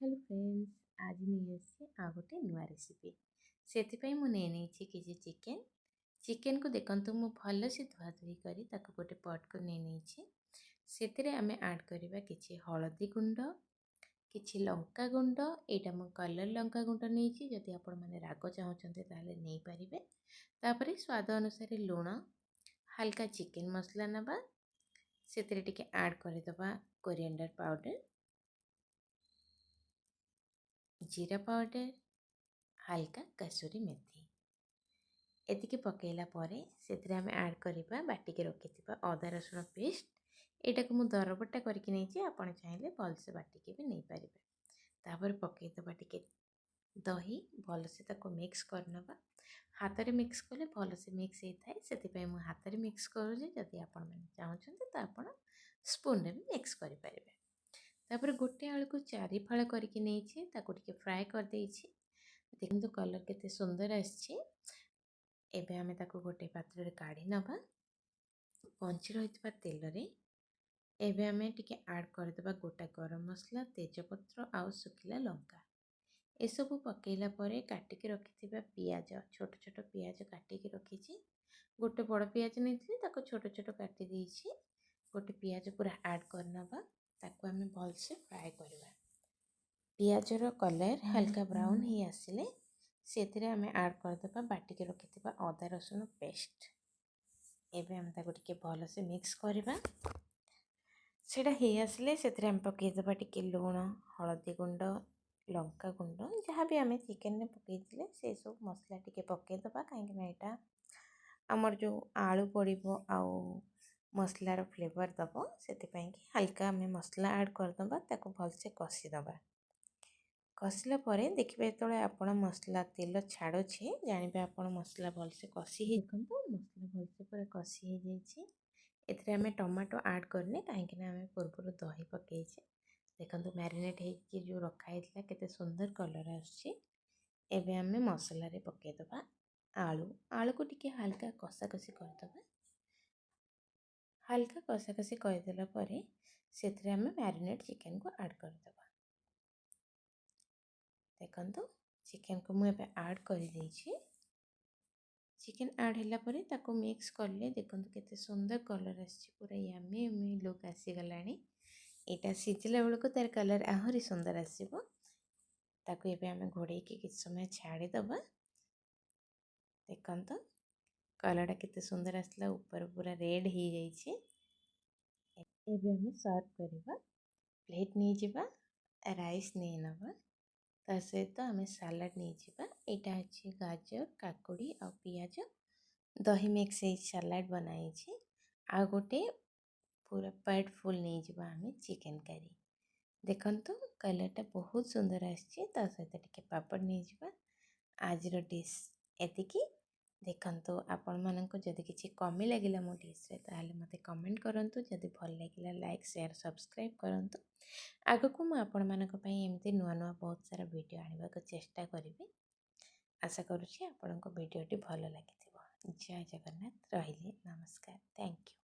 Hello friends, ଆଜି ନେଇ ଆସିଛି ଆଉ ଗୋଟେ ନୂଆ ରେସିପି। ସେଥିପାଇଁ ମୁଁ ନେଇ ନେଇଛି କିଛି ଚିକେନ୍। ଚିକେନ୍କୁ ଦେଖନ୍ତୁ, ମୁଁ ଭଲସେ ଧୁଆଧୁଇ କରି ତାକୁ ଗୋଟେ ପଟ୍କୁ ନେଇ ନେଇଛି। ସେଥିରେ ଆମେ ଆଡ଼୍ କରିବା କିଛି ହଳଦୀ ଗୁଣ୍ଡ, କିଛି ଲଙ୍କା ଗୁଣ୍ଡ। ଏଇଟା ମୁଁ କଲର୍ ଲଙ୍କା ଗୁଣ୍ଡ ନେଇଛି। ଯଦି ଆପଣମାନେ ରାଗ ଚାହୁଁଛନ୍ତି, ତାହେଲେ ନେଇପାରିବେ। ତାପରେ ସ୍ୱାଦ ଅନୁସାରେ ଲୁଣ, ହାଲକା ଚିକେନ୍ ମସଲା ନେବା। ସେଥିରେ ଟିକେ ଆଡ଼୍ କରିଦେବା କୋରିଆଣ୍ଡର ପାଉଡ଼ର, ଜିରା ପାଉଡ଼ର, ହାଲକା କସୁରୀ ମେଥି। ଏତିକି ପକାଇଲା ପରେ ସେଥିରେ ଆମେ ଆଡ଼୍ କରିବା ବାଟିକି ରଖିଥିବା ଅଦା ରସୁଣ ପେଷ୍ଟ। ଏଇଟାକୁ ମୁଁ ଦରବଟା କରିକି ନେଇଛି, ଆପଣ ଚାହିଁଲେ ଭଲସେ ବାଟିକି ବି ନେଇପାରିବେ। ତାପରେ ପକାଇଦେବା ଟିକେ ଦହି। ଭଲସେ ତାକୁ ମିକ୍ସ କରିନେବା। ହାତରେ ମିକ୍ସ କଲେ ଭଲସେ ମିକ୍ସ ହେଇଥାଏ, ସେଥିପାଇଁ ମୁଁ ହାତରେ ମିକ୍ସ କରୁଛି। ଯଦି ଆପଣମାନେ ଚାହୁଁଛନ୍ତି, ତ ଆପଣ ସ୍ପୁନରେ ବି ମିକ୍ସ କରିପାରିବେ। ତାପରେ ଗୋଟେ ଆଳୁକୁ ଚାରି ଫାଳ କରିକି ନେଇଛି, ତାକୁ ଟିକେ ଫ୍ରାଏ କରିଦେଇଛି। ଦେଖନ୍ତୁ, କଲର୍ କେତେ ସୁନ୍ଦର ଆସିଛି। ଏବେ ଆମେ ତାକୁ ଗୋଟେ ପାତ୍ରରେ କାଢ଼ି ନେବା। ବଞ୍ଚି ରହିଥିବା ତେଲରେ ଏବେ ଆମେ ଟିକେ ଆଡ଼୍ କରିଦେବା ଗୋଟା ଗରମ ମସଲା, ତେଜପତ୍ର ଆଉ ଶୁଖିଲା ଲଙ୍କା। ଏସବୁ ପକାଇଲା ପରେ କାଟିକି ରଖିଥିବା ପିଆଜ, ଛୋଟ ଛୋଟ ପିଆଜ କାଟିକି ରଖିଛି। ଗୋଟେ ବଡ଼ ପିଆଜ ନେଇଥିଲି, ତାକୁ ଛୋଟ ଛୋଟ କାଟି ଦେଇଛି। ଗୋଟେ ପିଆଜ ପୁରା ଆଡ଼୍ କରିନେବା। ତାକୁ ଆମେ ଭଲସେ ଫ୍ରାଏ କରିବା। ପିଆଜର କଲର୍ ହାଲକା ବ୍ରାଉନ୍ ହେଇ ଆସିଲେ ସେଥିରେ ଆମେ ଆଡ଼୍ କରିଦେବା ବାଟିକି ରଖିଥିବା ଅଦା ରସୁଣ ପେଷ୍ଟ। ଏବେ ଆମେ ତାକୁ ଟିକେ ଭଲସେ ମିକ୍ସ କରିବା। ସେଇଟା ହେଇ ଆସିଲେ ସେଥିରେ ଆମେ ପକାଇଦେବା ଟିକେ ଲୁଣ, ହଳଦୀ ଗୁଣ୍ଡ, ଲଙ୍କା ଗୁଣ୍ଡ। ଯାହା ବି ଆମେ ଚିକେନରେ ପକାଇଥିଲେ, ସେସବୁ ମସଲା ଟିକେ ପକାଇଦେବା, କାହିଁକିନା ଏଇଟା ଆମର ଯେଉଁ ଆଳୁ ପଡ଼ିବ ଆଉ ମସଲାର ଫ୍ଲେଭର୍ ଦେବ। ସେଥିପାଇଁକି ହାଲକା ଆମେ ମସଲା ଆଡ଼୍ କରିଦେବା। ତାକୁ ଭଲସେ କଷିଦେବା। କଷିଲା ପରେ ଦେଖିବେ, ଯେତେବେଳେ ଆପଣ ମସଲା ତେଲ ଛାଡ଼ୁଛି, ଜାଣିବେ ଆପଣ ମସଲା ଭଲସେ କଷି ହେଇ। ଦେଖନ୍ତୁ, ମସଲା ଭଲସେ ପୁରା କଷି ହେଇଯାଇଛି। ଏଥିରେ ଆମେ ଟମାଟୋ ଆଡ଼୍ କରିନେ, କାହିଁକିନା ଆମେ ପୂର୍ବରୁ ଦହି ପକାଇଛେ। ଦେଖନ୍ତୁ, ମ୍ୟାରିନେଟ୍ ହେଇକି ଯେଉଁ ରଖା ହେଇଥିଲା, କେତେ ସୁନ୍ଦର କଲର୍ ଆସୁଛି। ଏବେ ଆମେ ମସଲାରେ ପକାଇଦେବା ଆଳୁ। ଆଳୁକୁ ଟିକେ ହାଲକା କଷାକଷି କରିଦେବା। ହାଲକା କଷାକଷି କରିଦେଲା ପରେ ସେଥିରେ ଆମେ ମ୍ୟାରିନେଟ୍ ଚିକେନକୁ ଆଡ଼୍ କରିଦେବା। ଦେଖନ୍ତୁ, ଚିକେନକୁ ମୁଁ ଏବେ ଆଡ଼୍ କରିଦେଇଛି। ଚିକେନ୍ ଆଡ଼୍ ହେଲା ପରେ ତାକୁ ମିକ୍ସ କଲେ ଦେଖନ୍ତୁ, କେତେ ସୁନ୍ଦର କଲର୍ ଆସିଛି। ପୁରା ୟମି ୟମି ଲୁକ୍ ଆସିଗଲାଣି। ଏଇଟା ସିଝିଲା ବେଳକୁ ତାର କଲର୍ ଆହୁରି ସୁନ୍ଦର ଆସିବ। ତାକୁ ଏବେ ଆମେ ଘୋଡ଼େଇକି କିଛି ସମୟ ଛାଡ଼ିଦେବା। ଦେଖନ୍ତୁ, କଲର୍ଟା କେତେ ସୁନ୍ଦର ଆସିଲା, ଉପରେ ପୁରା ରେଡ଼୍ ହେଇଯାଇଛି। ଏବେ ଆମେ ସର୍ଭ କରିବା। ପ୍ଲେଟ୍ ନେଇଯିବା, ରାଇସ୍ ନେଇ ନେବା, ତା ସହିତ ଆମେ ସାଲାଡ଼ ନେଇଯିବା। ଏଇଟା ଅଛି ଗାଜର, କାକୁଡ଼ି ଆଉ ପିଆଜ, ଦହି ମିକ୍ସ ହେଇ ସାଲାଡ଼ ବନାହେଇଛି। ଆଉ ଗୋଟେ ପୁରା ପେଟ୍ ଫୁଲ୍ ନେଇଯିବା ଆମେ ଚିକେନ୍ କରି। ଦେଖନ୍ତୁ, କଲର୍ଟା ବହୁତ ସୁନ୍ଦର ଆସିଛି। ତା ସହିତ ଟିକେ ପାପଡ଼ ନେଇଯିବା। ଆଜିର ଡିଶ୍ ଏତିକି। ଦେଖନ୍ତୁ, ଆପଣମାନଙ୍କୁ ଯଦି କିଛି କମି ଲାଗିଲା ମୋ ଡିଶ୍ରେ, ତାହେଲେ ମୋତେ କମେଣ୍ଟ କରନ୍ତୁ। ଯଦି ଭଲ ଲାଗିଲା, ଲାଇକ୍, ସେୟାର, ସବସ୍କ୍ରାଇବ୍ କରନ୍ତୁ। ଆଗକୁ ମୁଁ ଆପଣମାନଙ୍କ ପାଇଁ ଏମିତି ନୂଆ ନୂଆ ବହୁତ ସାରା ଭିଡ଼ିଓ ଆଣିବାକୁ ଚେଷ୍ଟା କରିବି। ଆଶା କରୁଛି ଆପଣଙ୍କ ଭିଡ଼ିଓଟି ଭଲ ଲାଗିଥିବ। ଜୟ ଜଗନ୍ନାଥ। ରହିଲି, ନମସ୍କାର, thank you.